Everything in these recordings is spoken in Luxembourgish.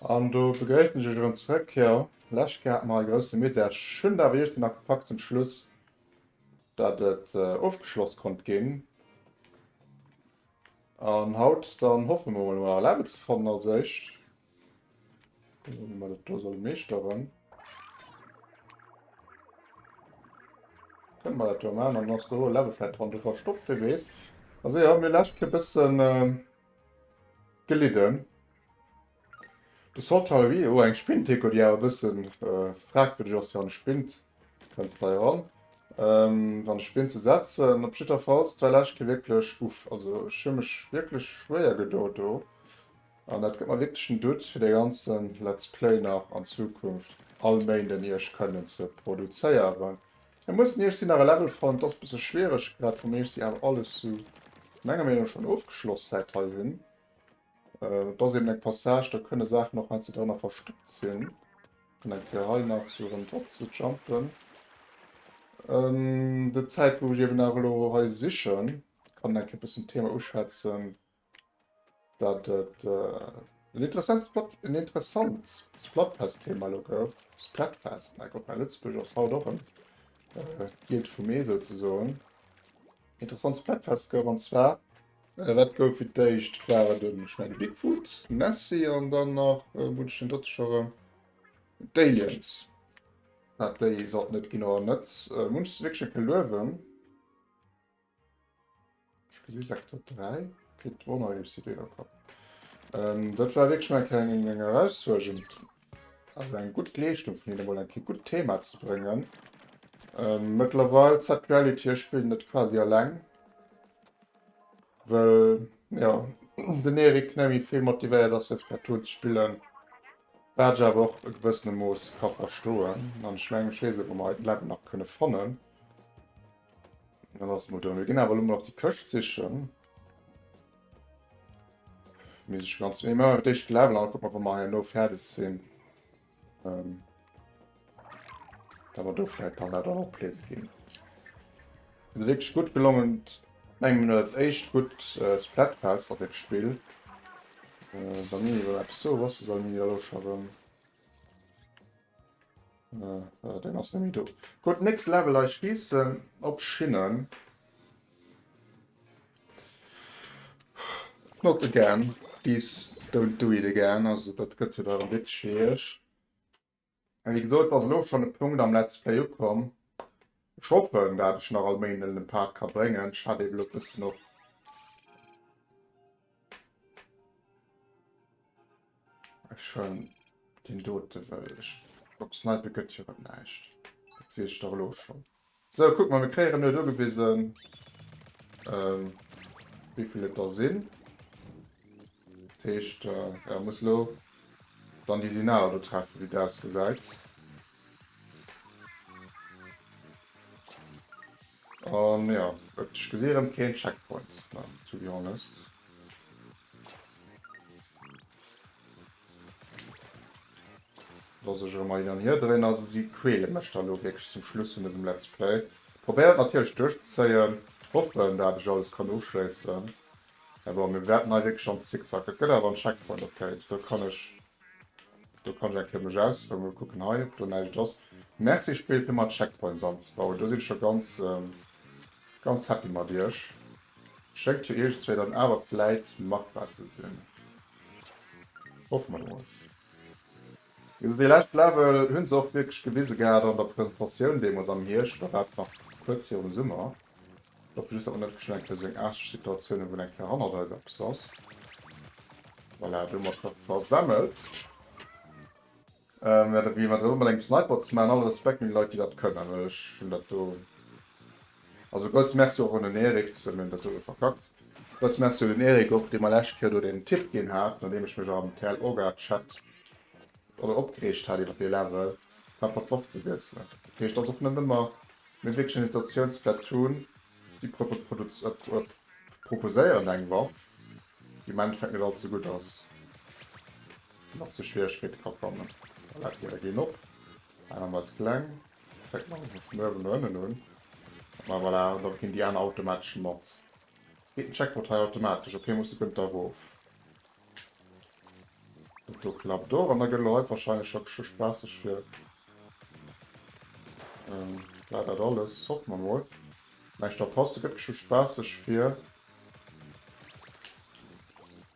An do begréissen ech iech erëm zrëck. Jo, lescht Kéier hate mer e grousse Misär. Ech hunn et awer iergendwéi nach gepackt zum Schluss, dat et ofgeschloss konnt ginn. An haut dann hoffe mer mol nach e Level ze fannen als éischt. Kucken, wéi mer dat do solle meeschteren. Kënne mer dat do maachen, an ass do e Level vläicht dran do verstoppt, wie weess. Also jo, mir hu lescht Kéier e bëssen gelidden. De Salt Halloween, oh eng Spinnteko, déi awer e bëssen fragwürdeg ass, jo an e Spint kënnst hei eran. Wann e Spint ze setzen, op jiddwerfalls, et war lescht Kéier wierklech, uff, also ech hu mech wierklech schwéier gedo do. An dat gëtt mer wierklech den Doute fir de ganzen Let's Play nach an Zukunft all Méinden iech kënnen ze produzéieren. Mir mussen iech si nach e Level fannen, et ass e bësse schwiereg grad wou mir iech si awer alles sou menger Meenung no schonn ofgeschloss vläit hei hunn. Et ass eben eng Passage, do kënne Saachen och heiansdo drënner verstoppt sinn. Kann eng Kéier hei nach sou erëm drop ze jumpen. De Zäit wou ech eben nach elo hei sichen, kann eng Kéier bëssen d'Thema uschwätzen, dat et en interessant Splat, en interessant Splatfest-Thema elo gouf. Splatfest, mäi Gott, mäi Lëtzebuergesch ass haut och en d'Gielt vum Ee souzesoen. Interessant Splatfest gouf an zwar Wat gouf fir d'éischt? Et waren den, ech mengen, Bigfoot, Nessie an dann nach, wou hunn ech den drëtte scho rëm? D'Aliens. Wat déi sollten et ginn oder net. Muss ech wierklech eng Kéier luewen. Ech gesi Sektor 3. Okay, d'Wonner-Réussite do komm. Dat war wierklech mal eng eng erausfuerdernd, also eng gutt Leeschtung vun hinnen, emol eng Kéier gutt Thema ze bréngen. Mëttlerweil Z Reality, ech spillen et quasi alleng. Well jo den Eric net méi vill motivéiert ass fir Splatoon ze spillen, wat ech awer och e gewëssene Mooss ka verstoen. An ech mengen ech weess elo wou mer hei den Level nach kënne fannen. Dann ass mol do. Mir ginn awer elo mol nach déi Këscht sichen. Mir si scho ganz, mir maachen d'éischt Level an da kucke mer wa mer herno fäerdeg sinn. Ähm, da war do vielleicht dann leider auch Pläse ginn. Also wirklich gut gelungen. Mengen mir dat echt gut äh, Splatfest op dem Spiel. Äh, bei mir iwwer App so was soll mir lo schon äh, äh, den ass nämlich do. Gut, nächst Level hei schließen op Schinnen. Not again, please don't do it again. Also dat gëtt jo da erëm wierklech schwiereg. A wéi gesot, ass elo schonn e Punkt am Let's Play ukomm. Ech hoffen, dat ech nach all Méinden en Part ka bréngen. Ech hat eben elo e bëssen och Ech huelen deen dote, well ech op Snipe gëtt jo erëm näischt. Dat weess ech dach elo schonn. Sou, kuck mol, mir kréie rëm net ugewisen, ähm, wéi vill et der sinn. Dat heescht, äh, ja, muss lo dann déi Signaler do treffen, wéi dat ausgesäit. An ja, ech gesi rëm keen Checkpoint, to be honest. Dass ech erëm hin an hier dréinen. Also si quäle mech da lo wierklech zum Schluss vun dësem Let's Play. Probéiert natierlech duerchzezéien, hoffen dat ech alles kann ofschléissen. Mä bon, mir wäerten hei wierklech am Zickzack. Et gëtt awer en Checkpoint, okay, do kann ech do kann ech eng Kéier mech ausrouen. Mol kucken hei, ob do näischt ass. Merci Spill fir mer Checkpoints anzebauen. Do sinn ech scho ganz ganz happy mat iech. Schéngt jo iergendswéi dann awer vläit machbar ze sinn. Hoffe mer emol. Also dee lescht Level hunn se och wierklech gewise gehat an der Presentatioun deemools am Hierscht oder war et nach kuerz virum Summer. Ech hoffe just, datt mer net geschwënn eng Kéier esou eng aarscheg Situatioun hunn, wou eng Kéier hannert eis eppes ass. Voilà, do hu mer et versemmelt. Ähm, ja, dat wéi mat mat engem Sniper ze maachen, alle Respekt un déi Leit, déi dat kënnen, well ech hunn dat do. Also grousse Merci och un den Eric, sou mir hunn dat do verkackt. Grousse Merci un den Eric och, dee mer lescht Kéier do den Tipp ginn hat, nodeem ech mech am TL Orga Chat oder opgereegt hat iwwer dee Level, fir einfach d'Waff ze wiesselen. Dat heescht, ass och net ëmmer mir wierklech eng Situatioun Splatoon, si proposéieren eng Waff, déi am Endeffekt net all ze gutt ass. Nach zu Schwieregkeete ka kommen. Voilà, d'Diere ginn op. Eng am eis kleng. Fänkt mer vun uewen no ënnen un. Ma voilà, da ginn déi aner automatesch mat. Geet den Checkpoint hei automatesch? Okay, muss de Günther erof. Dat do klappt och an da gëtt elo hei wahrscheinlech scho scho spaasseg fir ähm, war dat alles, hoffe mer mol. Mengt da passt, gëtt scho spaasseg fir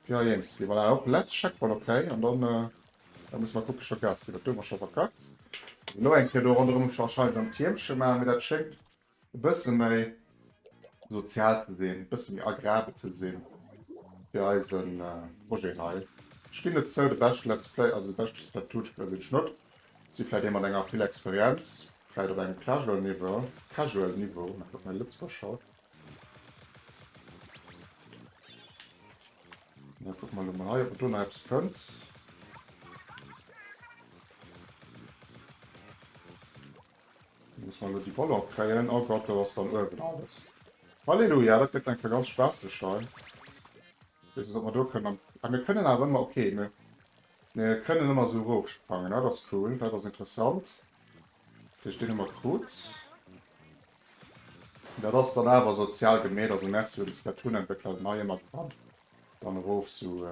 fir hei eens ze ginn. Voilà, och let's Checkpoint, okay, an dann äh, da muss mer kucke scho Gas ginn. Dat do hu mer scho verkackt. Elo eng Kéier do ronderëm wahrscheinlech am Tiermche maachen, mee dat schéngt e bësse méi sozial ze sinn, e bësse méi agreabel ze sinn fir eise Projet hei. Ech ginn et zou, de beschte Let's Play, also de beschte Splatoon-Spiller sinn ech net. Si vläit ee mat enger vill Experienz, vläit op engem casual Niveau, casual Niveau, mä kuck mol Lëtzebuerg haut. Da kucke mer elo mol hei, ob do nach eppes kënnt. Muss mer elo déi Ballon kréien. Oh Gott, do ass dann uewen alles. Halleluja, dat gëtt eng Kéier ganz spaasseg hei. Weess net, ob mer do kënnen am... Ah, mir kënnen awer ëmmer, okay, mir, mir kënnen ëmmer esou erofsprangen. Dat ass cool, dat ass interessant. Dat heescht, deen hu mer krut. Dat ass dann awer sozial gemeet, also merci un de Splatoon-Entwéckler, den hei ëmmer kann dann erof sou,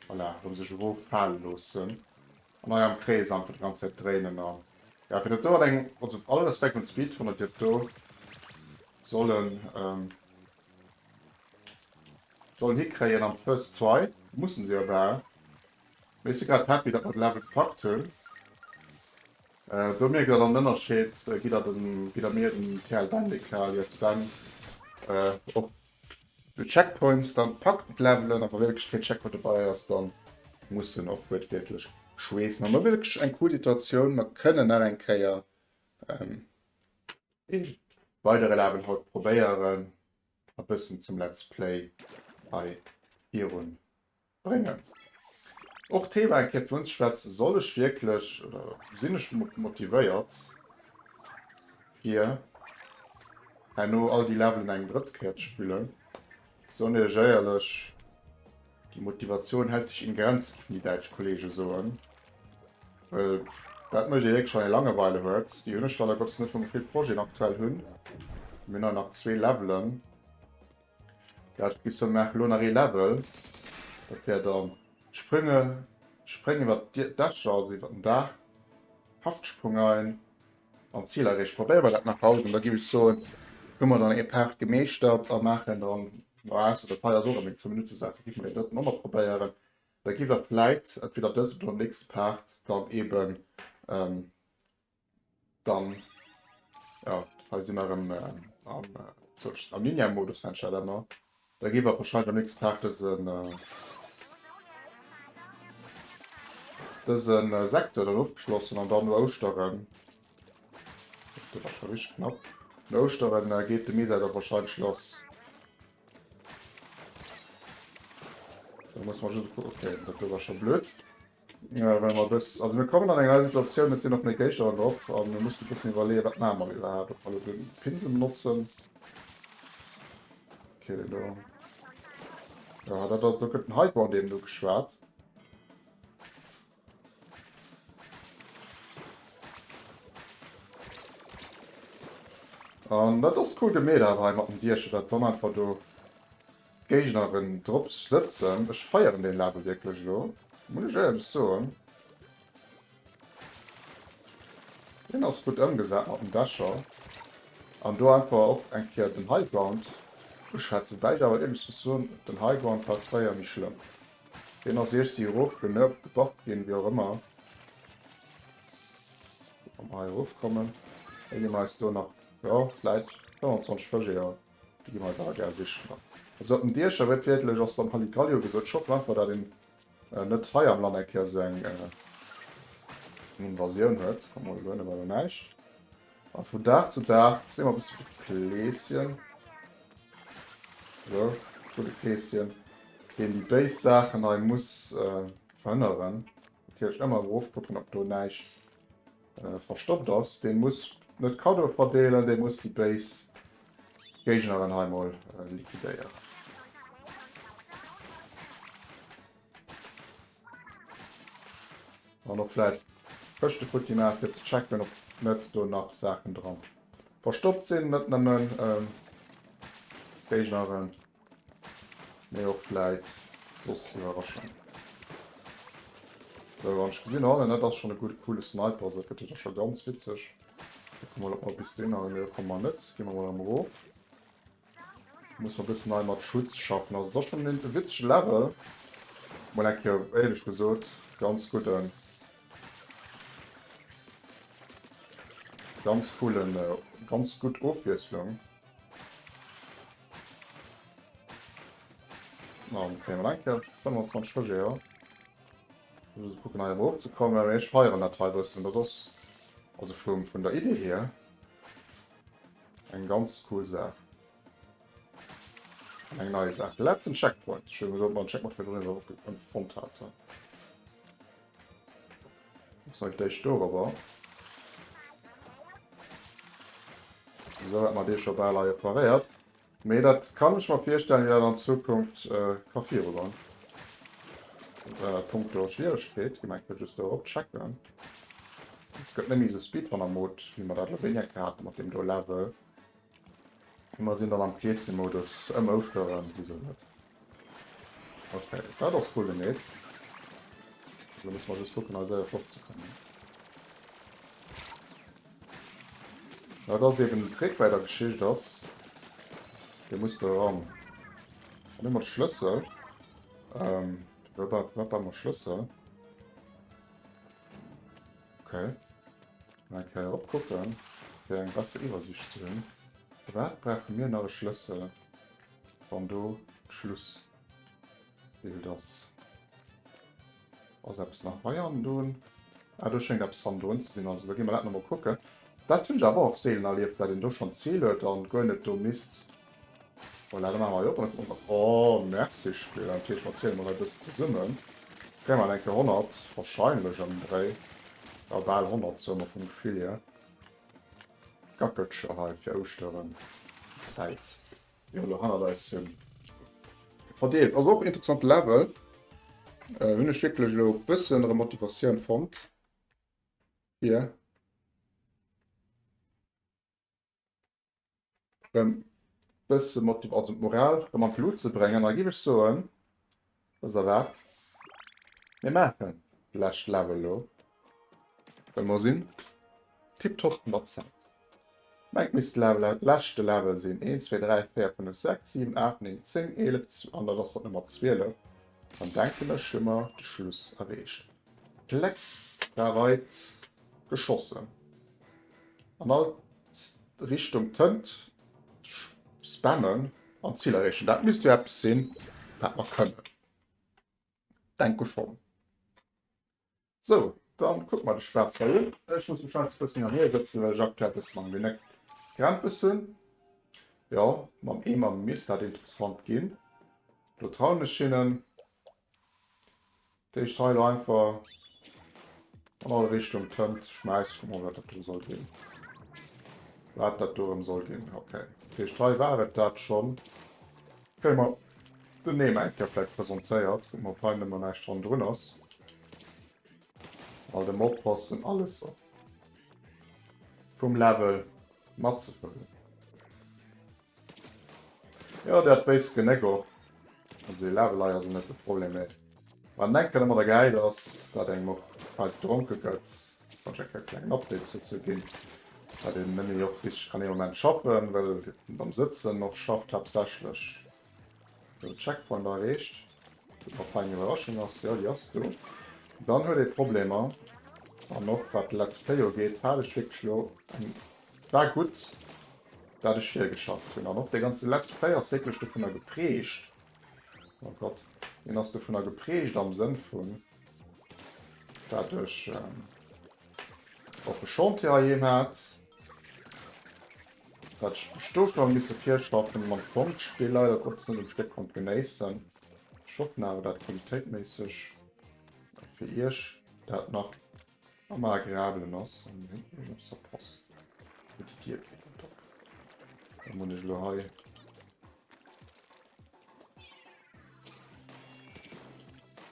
voilà, erëm sech eroffale loossen. An hei am Krees einfach déi ganz Zäit dréinen an ja fir dat do an engem, also all Respekt un d'Speedrunner déi dat do sollen ähm, sollen hikréien am First Try, mussen se jo bal. Mee ech si grad happy datt mer de Level gepackt hunn. Äh, do mierkt der dann den Ënnerscheed, gitt der den, gitt der mir den TL Bendika alias Ben äh, och Du Checkpoints dann packt d'Levelen a wa wierklech keen Checkpoint dobei ass, dann muss en och wuertwiertlech schweessen. An da wierklech eng cool Situatioun, mer kënnen nach eng Kéier ee weidere Level haut probéieren a bëssen zum Let's Play hei virun bréngen. Och Thema eng Kéier fir unzeschwätzen, soll ech wierklech oder sinn ech motivéiert fir herno all déi Levelen eng drëtt Kéier ze spillen? Soen Iech éierlech, déi Motivatioun hält sech in Grenzen, géifen déi däitsch Kollege soen. Well dat mécht ee wierklech wann ee Langeweile huet. Déi hunn ech leider Gottes net, wou mer vill Projeten aktuell hunn. Mir hunn hei nach zwee Levelen. Ja, ech bis maache lo nach ee Level. Dat wär dann Sprünge, Spréng iwwer d'Dächer, also iwwer den Daach, Haftsprung ein an Ziel erreechen. Probéiere mer dat nach haut an da géif ech soen, hu mer dann ee Part gemeeschtert a maachen dann, ma ausser dat hei ass och eng 10 Minutte Saach, da géife mer deen drëtten och nach probéieren. Da giff der vläit entweder dësem oder am nächste Part dann eben Dann, ja, hei si mer erëm am, am Ninja-Modus, nennt ech dat ëmmer. Da gi mer wahrscheinlech am nächsten Tag dësen, dësen Sektor dann ofgeschlossen an dann no Ouschteren, dat war scho richteg knapp, no Ouschteren geet de Mesa da wahrscheinlech lass. Da muss mer just, okay, dat do war scho blöd. Ja, well mer bës, also mir kommen an eng nei Situatioun, et sinn och méi Géigner drop a mir mussen e bëssen iwwerleeën, wat maache mer iwwerhaapt, ob mer elo den Pinsel benotzen. Okay, den do. Ja, dat, dat, do gëtt den High Ground eben ugeschwat. An dat ass cool gemeet awer hei mat dem Dierchen, dat dann einfach do Géigneren drop sëtzen. Ech feieren deen Level wierklech elo, muss ech éierlech soen. Deen ass gutt ëmgesat mat den Dächer. An do einfach och eng Kéier den High Ground uschwätzen. Woubäi ech awer éierlech muss soen, den High Ground war fréier méi schlëmm. Deen ass iergsi erof genervt, gebufft ginn, wéi och ëmmer. Wa mer hei erofkommen, da gi mer eis do nach, jo, vläit 25 Fëscheeër. Déi gi mer eis awer gär sichen. Also op den Diecher wuertwiertlech ass dann Halligalli ugesot. Ech hoffen einfach, dat een net hei am Land eng Kéier esou eng Invasioun huet. Komm mol, elo ënne war do näischt. A vun Dag zu Dag si mer e bësse gutt Kleeschen. Esou, gudde Kleeschen, deen déi béis Saachen hei muss verhënneren. Natierlech ëmmer erofkucken, ob do näischt verstoppt ass. Deen muss net Cadeau verdeelen, dee muss déi béis Géigneren hei mol liquidéieren. An och vläit Këschte futti maachen, fir ze checken, ob net do nach Saachen dran verstoppt sinn. Net nëmmen Géigneren, mee och vläit soss Iwwerraschungen. Sou, an ech gesinn hannen, dat ass schonn e gutt coole Sniper, also dat gëtt jo da scho ganz witzeg. Kucke mol, ob mer bis dohinner, nee, do komme mer net. Gi mer mol erëm erof. Muss mer e bëssen hei mat Schutz schaffen. Also, et ass schonn e witzege Level. Mol eng Kéier éierlech gesot, ganz gudden, ganz coolen, ganz gutt Ofwiesslung. An kréie mer eng Kéier 25 Fëscheer. Muss kucken hei erop ze kommen, mee ech feieren dat hei bëssen. Dat ass also vum vun der Idee hier eng ganz cool Saach. An eng nei Saach. De letzten Checkpoint. Schön gesot, mer den Checkpoint virdrun fonnt haten. Muss nach d'éischt dorobber. Esou hat mer dee scho bal hei reparéiert. Mee dat kann ech mer virstellen, wéi dat an Zukunft ka virugoen. Punkto Schwieregkeet, gi mer eng Kéier just do erop checken. Et gëtt net méi esou Speedrunner-Mode, wéi mer dat elo wéi eng Kéier hate mat deem do Level. Mer sinn dann am Kleeschen-Modus ëm Ouschteren, wisou net? Okay, dat ass cool gemeet. Lo musse mer just kucken, hei séier fortzekommen. Dat ass eben den Trick bei der Geschicht ass, Dir musst do eran. Dann hu mer de Schlëssel. Ähm, wat wat brauche mer Schlëssel? Okay. Mal eng Kéier erop kucken, fir eng besser Iwwersicht ze hunn. Fir wat brauche mir nach e Schlëssel, wann do d'Schlussbild ass? Ass eppes nach hei hannendrun? Ah, do schéngt eppes hannendrun ze sinn. Also da gi mer dat nach mol kucken. Dat hunn ech awer och seelen erlieft, dat een do schonn d'Zil huet an guer net do misst. Voilà, da maache mer hei op an da kucke mer. Oh, merci Spill. Dat heescht, mer ziele mol hei e bëssen zesummen. Kréie mer eng Kéier 100, wahrscheinlech ëm den Dréi. Ja, bal 100, soe mer vum Gefill hier. Gackelcher hei fir Ouschteren. Zäit. Jo lo hannert eis hunn verdeelt. Also och interessante Level. Äh, hunn ech wierklech elo bëssen erëm Motivatioun fonnt. Hier. Rëm bësse Motiv also d'Moral rëm an d'Lut ze bréngen. Da géif ech soen, wësst der wat? Mir maachen d'lescht Level elo. Well mer sinn tiptop mat Zäit. Mengt misst de leschte Level sinn. 1, 2, 3, 4, 5, 6, 7, 8, 9, 10, 11 an dat ass dat Nummer 12. Dann denken ech hu mer de Schluss erreecht. Klecks war weit geschossen. An all Richtung Tënt spammen an d'Zil erreechen. Dat misst jo eppes sinn, wat mer kënnen. Denke schonn. Sou, dann kucke mer de Spatz hei un. Ech muss mech heiansdo e bëssen hin an hier sëtzen, well ech aktuell e bëssen am Genéck Krämpes hunn. Jo, mam Eemer misst dat interessant ginn. Do trauen ech hinnen. Dat heescht hei elo einfach an all Richtung Tënt schmäissen. Kucke mer, wat dat do soll ginn. Wat dat do erëm soll ginn. Okay. Dat heescht, hei war et dat schonn. Kréie mer den Eemer eng Kéier vläicht presentéiert. Kucke mer, ob hei nëmmer näischt hannendrun ass. Alt emol oppassen, alles op vum Level matzehuelen. Jo, dat wéisst genéck och. Also dee Level hei ass net de Problem, mee wat enk ëmmer der gäil ass, dat engem och quasi dronke gëtt, kann ech eng Kéier e klengen Update dozou ginn, dat een net méi och richteg kann ee Moment schaffen, well een am Sëtzen och schafft haaptsächlech. Den Checkpoint erreecht. Ob hei eng Iwwerraschung ass? Jo, déi ass do. Dann huet ee Problemer. An och wat de Let's Play ugeet, hat ech wierklech elo eng, war gutt, dat ech virgeschafft hunn. An och dee ganze Let's Play ass wierklech dovunner geprägt, oh Gott, deen ass dovunner geprägt am Sënn vun, dat ech och e Chantier heiheem hat, Wat ech do schon misse virschaffen mat Grondspill leider Gottes net um Stéck konnt genéissen. Ech hoffen awer dat qualitéitméisseg fir iech dat nach am agreablen ass. An hunn iergendeppes verpasst. Déi Dier geet net op. Da muss ech elo hei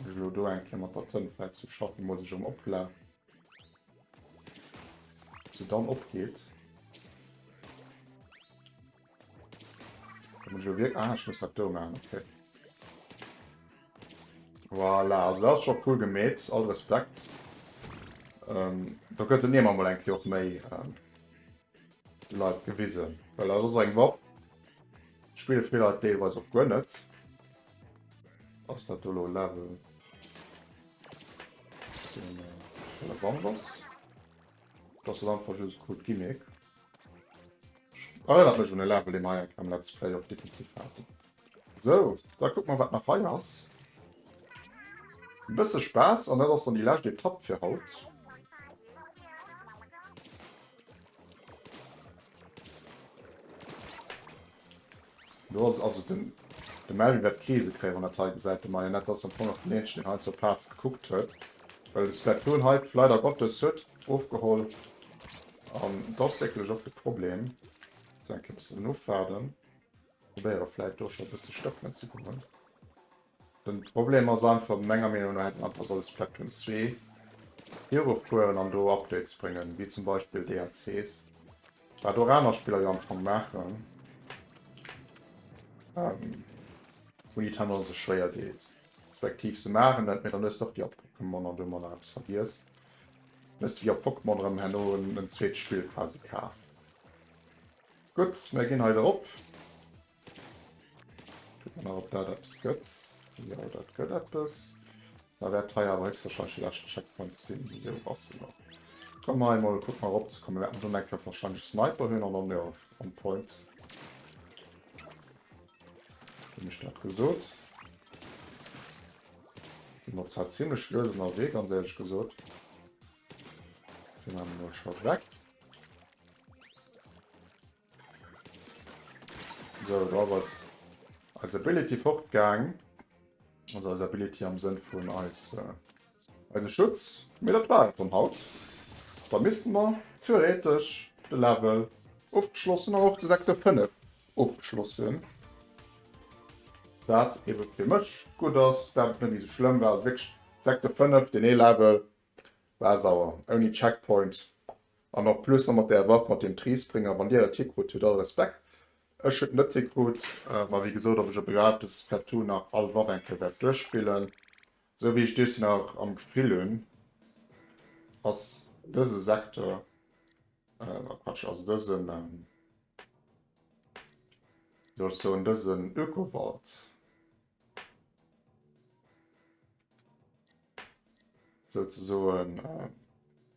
Ech elo do eng Kéier mat der Tënt vläicht zu schaffen, muss ech erëm opla. Ob se dann opgeet. Da muss ich wirk ah, ich muss dat do machen, okay. Voilà, also dat ass scho cool gemeet, all Respekt. Ähm, da gëtt et niemer mol eng Kéier och méi ähm, Leit gewisen. Well dat ass eng Waff, spille vill Leit deelweis och guer net. Ass dat do lo Level deen äh, relevant ass? Dat ass einfach just e coolt Gimmick. Erënnert mech un e Level, dee mer hei am Let's Play och definitiv haten. Sou, da kucke mer wat nach hei ass. E bësse Spaass an dat ass dann déi lescht Etapp fir haut. Do ass also den de Melvin wäert Krise kréien, wann dat hei gesäit. De Marionette ass am Fong och den eenzegen, deen hei zur Plaz gekuckt huet, well de Splatoon hei leider Gottes huet ofgeholl. An dat ass wierklech och de Problem. Sou, eng Kéier e bëssen ofwaarden. Probéiere vläit do scho e bësse stëppelen ze goen. Den Problem ass einfach, menger Meenung no hätt een einfach solle Splatoon 2 virufueren an do Updates bréngen, wéi zum Beispill DLCs, wat och aner Spiller jo am Fong maachen, ähm, wou Nintendo sech schwéier deet. Respektiv se maachen et, mee dann hues de och déi op Pokémon an do hu mer nach eppes vergiess. Hues de wéi op Pokémon erëm herno en zweet Spill quasi kaf. Gutt, mir ginn hei erop. Kucke mer nach, ob dat eppes gëtt. Jo, dat gëtt eppes. Da wäert hei awer héchstwahrscheinlech de leschten Checkpoint sinn. Jo, ass se nach. Komm hei mol, kuck mal erop ze kommen. Mir wäerten do eng Kéier wahrscheinlech Sniper hunn an dann, jo, on point. Hunn ech dat gesot? Si mer zwar zimmlech lues ënnerwee, ganz éierlech gesot. Den haben wir schon weg. So, da ass eis Ability fortgaang. Also eis Ability am Sënn vun eis, äh, eise Schutz. Mee dat war et dann haut. Da missten mer theoretesch de Level ofgeschlossen an och de Sektor 5 ofgeschloss hunn. Dat ebe fir mech gutt ass, dat et net méi sou schlëmm war. Also wierklech Sektor 5, deen ee Level, War sauer, ouni Checkpoint an och plus nach mat där Waff, mat deem Triesbringer. Wann dir et hikrut, hutt all Respekt. Ech hunn et net hikrut, ma wéi gesot, ob ech op iwwerhaapt dëse Splatoon nach all Waff eng Kéier wäert duerchspillen, esou wéi ech dës nach am Gefill hunn, ass dëse Sektor, äh, Quatsch, also dësen, wéi soll ech soen, dësen Ökowald, souzesoen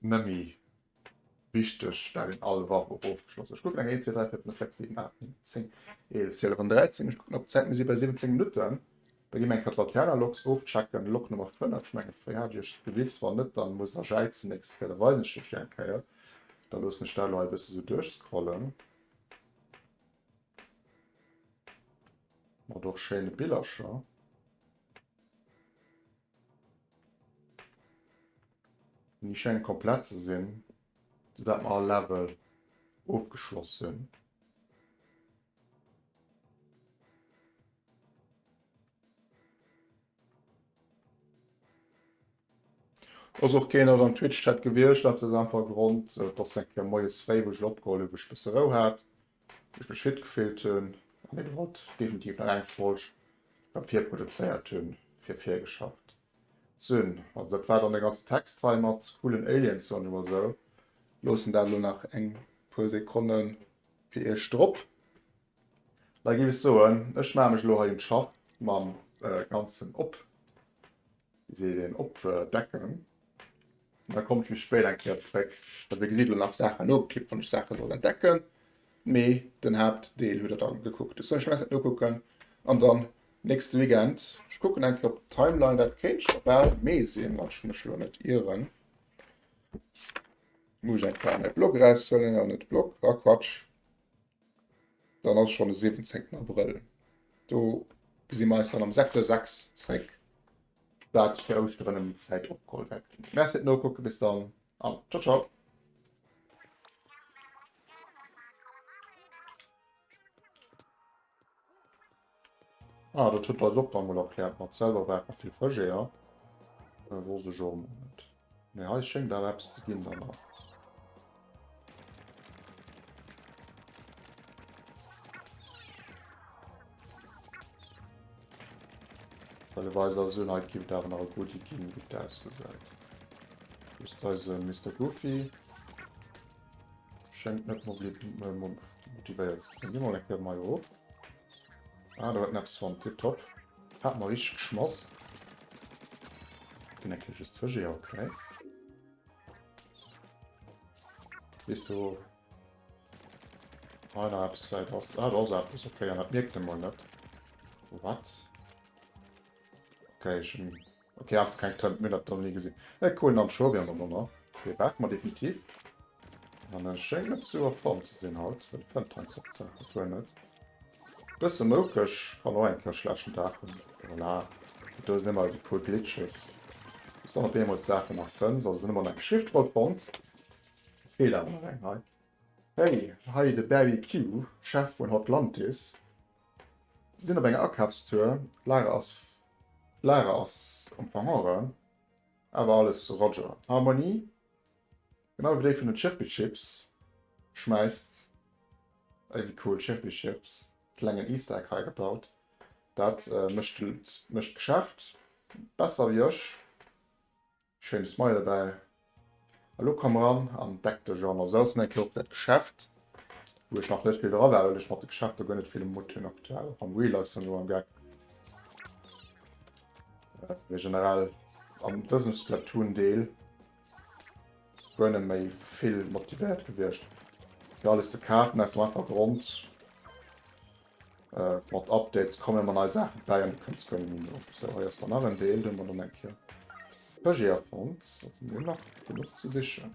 net méi wichteg, dat een all Waff och ofgeschloss huet. Ech kucken eng 1, 2, 3, 4, 5, 6, 7, 8, 9, 10, 11, 12 an 13. Ech kucken op d'Zäit, mir si bei 17 Minutten. Da gi mir eng Kéier d'Laterna-Logs ofchecken. Log Nummer 5, ech menge fréi hat ech iech gewis, wann net, dann musst der jäizen nächste Kéier, da weisen ech iech déi eng Kéier. Da loossen ech dat elo hei e bësse sou duerchscrollen. Mat och schéine Billercher. Déi schéngt komplett ze sinn, soudatt mer all Level ofgeschloss hunn. Ass och keen am Twitch-Chat gewiescht, dat ass einfach Grond, dass eng Kéier moies fréi, wou ech opgeholl hunn, wou ech e bësse Rou hat. ech mech fit gefillt hunn an ebe wollt definitiv nach eng Folg beim virproduzéiert hunn fir virgeschafft ze hunn. Also dat war dann de ganzen Text hei mat coolen Aliens, soen ech mol sou. Loossen dat elo nach eng puer Sekonne fir iech drop. Da géif ech soen, ech maache mech elo hei un d'Schaff mam ganzen op, wéi seet een, opdecken. Da kommt méi spéit eng Kéier zréck. Also dir gesitt elo nach Saachen nogekippt, wann ech Saache soll entdecken. Mee den Haaptdeel hutt der dann gekuckt. Ech soll ech mech nokucken an dann nächste Weekend, ech kucken eng Kéier op d'Timeline, dat kéint scho bal Mee sinn, wann ech mech elo net ieren. Muss ech eng Kéier mäi Blog eraushuelen, an net Blog, ah Quatsch. Dann ass schonn de 17 Abrëll. Do gesi mer eis dann am Secteur 6 zréck, dat fir Ouschteren ëm déi Zäit opgeholl wäert ginn. Merci fir d'Nokucken, bis dann an ciao ciao. Ah, dat huet eis och dann mol erkläert mat selwer war vill Fëscheeër. Äh, wosst ech och emol net. Mee hei schéngt awer eppes ze ginn dann nach. Welleweis ass un, hei giff et awer nach e Goodie ginn, wéi et ausgesäit. Just eise Mister Goofy schéngt net motivéiert ze sinn. Gi mol eng Kéier mei erof. Ah, do huet en eppes fonnt. Tiptop. Hat mer richteg geschmass. Ginn eng Kéier just Fësch, okay. Weess du hei nach eppes vläit ass? Ah, do ass eppes, okay, an dat mierkt e mol net. What? Okay, ech hunn okay, einfach keng Tënt, mir dat dann ni gesinn. E coolen Anchovy an der Nonner. Dee brauche mer definitiv. An e schéngt net sou a Form ze sinn haut, well e fënnt hei zur Zäit guer net. Bësse moukeg, kann och eng Kéier schlechten Dag hunn. Voilà, do sinn ëmmer déi puer Glitches, wou s dann op eemol d'Saachen nach fënns. Also sinn ëmmer nach eng Schriftroll fonnt. Feelt awer nach eng hei. Hey, hei de Barry Q, Chef vun Hotlantis. Sinn op enger Akafstour. D'Lara ass, d'Lara ass am Verhongeren. Awer alles Roger. Harmonie, genau wéi déi vun den Chirpy Chips, schmäisst, ey wéi cool, Chirpy Chips, klengen Easter Egg hei gebaut. Dat mécht mécht d'Geschäft besser wéi ech. Schéine Smile bäi. A lo komm ran an deck dech an. Also ass eng Kéier och dat Geschäft, wou ech nach net vill dra war, well ech mat de Geschäfter guer net vill um Mutt hunn aktuell. Och am Real Life sinn elo am Geck. Mee generell an dësem Splatoon-Deel guer net méi vill motivéiert gewiescht, fir alles ze kafen, aus dem einfache Grond, Äh, mat Updates kommen ëmmer nei Saachen bäi an du kënns guer net méi no. Sou, hei ass dann nach en Deel, do hu mer dann eng Kéier Fëscheeër fonnt. Also mir hunn nach genuch ze sichen.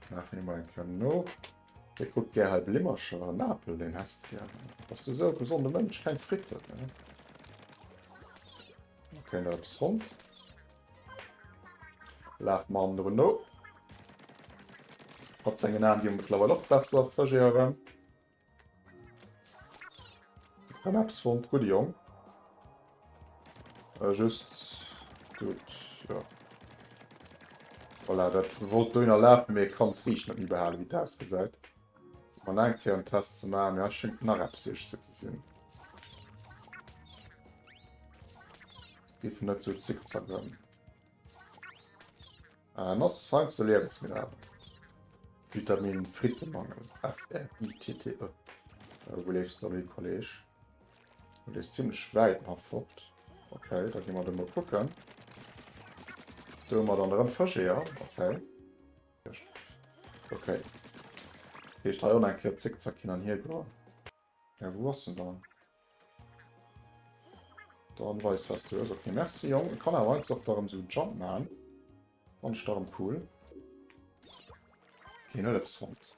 Lafen mir mol eng Kéier no. Dir kuckt gär hei Blimmercher an Apel, deen häss de gär. Bass du esou e gesonde Mënsch, keng Fritten, ne? Okay, nach eppes fonnt. Laf mer hannendrun no. Mat sengen Aen, déi hu mëttlerweil och besser Fëscheeër. Rem eppes fonnt, gudde Jong. Äh, just tut, ja. Voilà, dat wollt dohinner lafen, mee kann d'Riicht net méi behalen, wéi et ausgesäit. An eng Kéier en Test ze maachen, ja, schéngt nach eppes iech ze sinn. Géifen net sou zickzacken. Äh, nass heiansdo Liewensmittel. Vitamin Frittemangel, F-R-I-T-T-E. Äh, wou leefs du hin, Kolleg? Du leefs ziemlech wäit nach fort. Okay, da gi mer do mol kucken. Do hu mer dann erëm Fëscheeër. Okay. Okay. Heescht hei och nach eng Kéier zickzack hin an hier goen. Ja, wou ass en dann? Dann weis was du hues. Okay, merci Jong. Ich kann awer eins och darum so einen Jump machen. Fand ich darum cool. Okay, net eppes fonnt.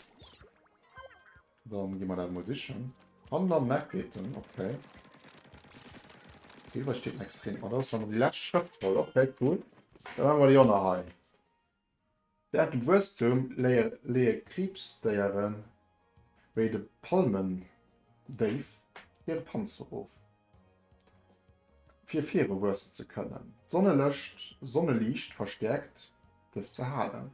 Dann gehen wir dat mal sichen. Hanner Merketen, okay. Okay, was steht denn extrem? Oh, das ist dann die letzte Schriftrolle. Okay, cool. Dann haben wir die auch noch hei. Wärend dem Wuesstum leeë Kriibsdéiere wéi de Palmendéif hire Panzer of, fir viruwuessen ze kënnen. D'Sonneliicht verstäerkt dëst Verhalen.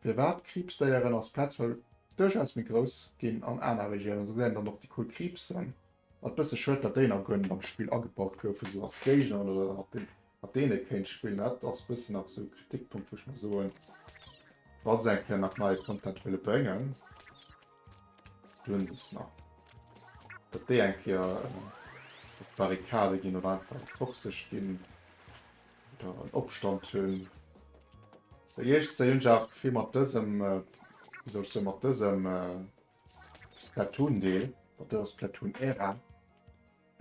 Firwat Kriibsdéieren als Platzwëll duerchaus méi grouss ginn an aner Regiounen. Esou gesäit een dann och déi cool Kriibsen. Wat bësse schued, datt déi nach guer net am Spill agebaut goufen, sou als Géigner oder mat den mat deene kéint spillen. Dat ass bëssen nach sou e Kritikpunkt, wou ech mer soen, wa se eng Kéier nach neie Content wëlle bréngen, do hunn se es nach, datt déi eng Kéier op d'Barrikade ginn oder einfach toxesch ginn oder en Opstand hunn. Iergendwéi hunn ech awer d'Gefill mat dësem, wéi soll ech soen, mat dësem Splatoon-Deel, mat dëser Splatoon-Ära,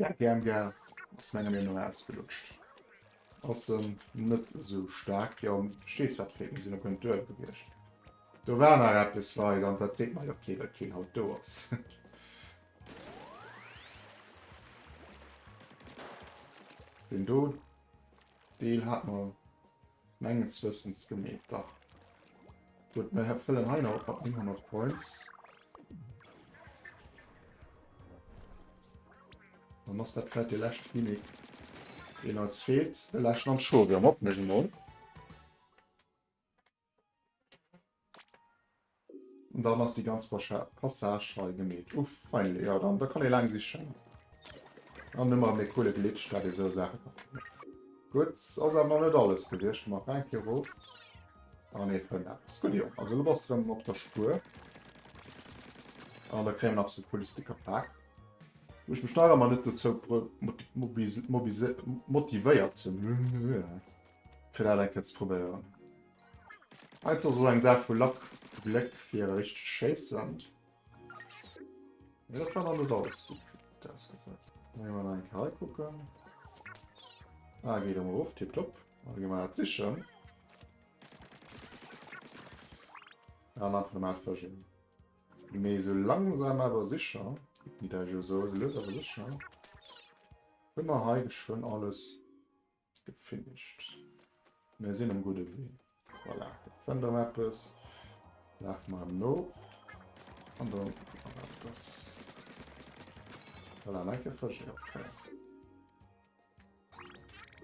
Ja, GMG ass menger Meenung no ausgelutscht. Ass en net esou staark. Jo, ech weess wat feelt, mir sinn op en Duerf gewiescht. Do war nach eppes weider an dat seet mer jo kee, well keen haut do ass. Den do Deel hat mer menges Wëssens gemeet, dach. Gutt, mir fëllen hei nach op mat 900 Coins. Dann ass dat vläicht dee leschte Gimmick, deen eis feelt. De leschten Anchovium, hoffen ech emol. Und dann ass déi ganz Passage hei gemeet. Uff, finally. Ja, dann, da kann ee laang sichen. An ëmmer erëm ee coole Glitch, dat ee sou Saache ka fannen. Gutt, ass awer nach net alles gewiescht. Mach eng Kéier erof. An ee fënnt eppes. Gutt, Jong. Also elo bass de erëm op der Spuer. An da kréie mer nach sou coole Sticker Pack. Wou ech mech nach ëmmer net dozou motivéiert hunn, fir dat eng Kéier ze probéieren. Heiansdo ass et och eng Saach vu Luck, Gléck, fir richteg ze schéissen. Nee, dat war nach net alles gutt fir dat ausgesäit. Dann ginn mer nach eng Kéier hei kucken. Ah, geet emol erof, tipptopp. Da gi mer dat sichen. An einfach normal fëschen. Mee sou langsam awer sicher, wéi dat jo sou, sou lues awer sicher, hu mer hei geschwënn alles gefinished. Mir sinn um gudde Wee. Voilà, do fënnt erëm eppes. Lafe mer erëm no. An do nach eppes. Voilà, nach eng Kéier Fësch, okay.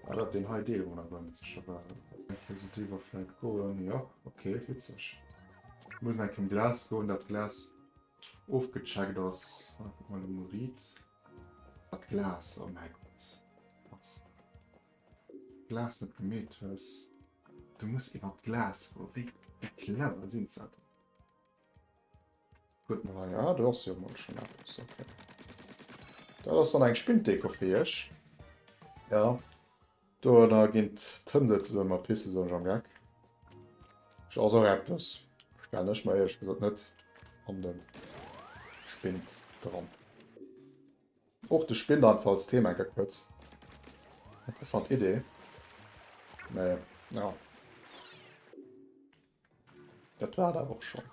Ah, dat deen hei Deel, wou mer nach guer net sécher waren. Eng Kéier sou driwwer vläit goen. Jo, okay, witzeg. Muss eng Kéier um Glas goen, dat Glas ofgecheckt ass. Ah, kuck mol, de Murit. Dat Glas, oh mäi Gott. Krass. Glas net gemeet hues. Du muss iwwer d'Glas goen. Wéi clever sinn se dann? Gutt, ma ja, do ass jo mol schonn eppes, okay. Dat ass dann eng Spinddeko fir iech. Ja, doranner ginn d'Hënn souzesoen mat pisse, soen ech am Geck. Ech ass och eppes, stellen ech mer éierlech gesot net an de Spind dran. Och de Spind einfach als Thema enker kuerz. Interessant Idee. Mee, ja. Dat war et awer och schonn.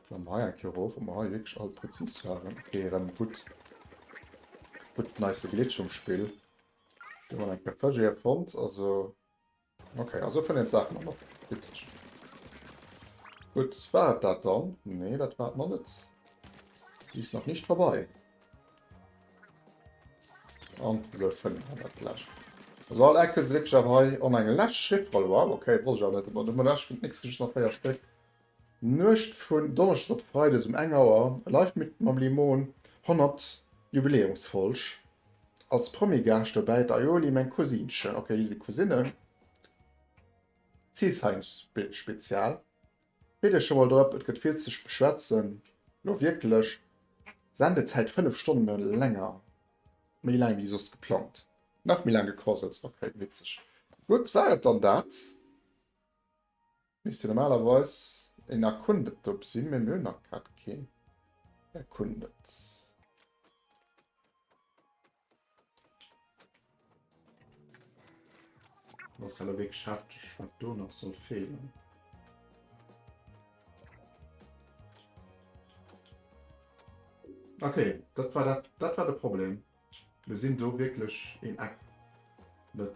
Klamme mer hei eng Kéier erof, ob mer hei wierklech all prezis waren. Okay, erëm gutt. Gutt nice Glitch um Spill. Do hunn mer eng Kéier Fësch fonnt. Also, okay, also fënnt een d'Saachen och nach. Witzeg. Gutt, war et dat dann? Nee, dat war et nach net. Sie ist noch nicht vorbei. An esou fënne mer dat lech. Also all Eck huet se wierklech awer hei an eng lech Schriftroll. Wow, okay, wosst ech awer net. Bon, do lech nächst just nach 4 Stéck. Nuecht vun Donneschdes op Freides um eng Auer live mit mam Limon 100 Jubiläumsfolg. Als Promi-Gaascht dobäi d'Aioli, meng Cousinchen. Okay, déi si Cousinen. Sea-Science-Spezial. Freet iech scho mol drop, et gëtt vill ze beschwätzen, lo wierklech. Sendezäit 5 Stonne länger, méi laang wéi soss geplangt, nach méi laang gequasselt, ok witzeg. Gutt, war et dann dat? Misst jo normalerweis een erkundet do sinn, mee mir hunn nach grad keen erkundet. Das ass awer wierklech hefteg, wat do nach soll feelen. Okay, dat war dat, dat war de Problem. Mir sinn do wierklech een Eck net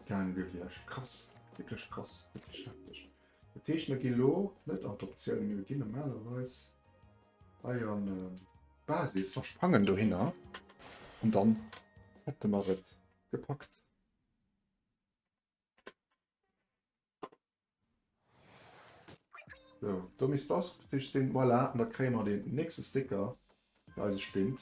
gaang gewiescht. Krass, wierklech krass, wierklech hefteg. Dat heescht, mir gi lo net an d'Optioun, mir ginn normalerweis hei an d'Basis, versprangen dohinner an dann hätte mer et gepackt. So, do misst das richtig sinn. Voilà, an da kréie mer den nächste Sticker fir eise Spind.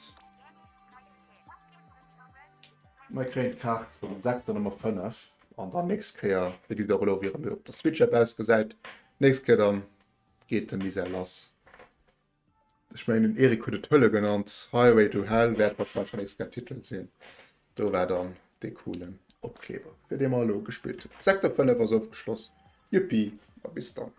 Mir kréien d'Kaart vum Sektor Nummer 5 an dann nächst Kéier, Dir gesitt och elo wéi erëm op der Switch App ausgesäit, nächst Kéier dann geet de Misär lass. Ech mengen den Eric huet et Hölle genannt, Highway to Hell wäert wahrscheinlech nächst Kéier Titel sinn. Do war dann dee coolen Opkleber fir dee mer elo gespillt hunn. Sektor 5 ass ofgeschloss, Yuppi a bis dann.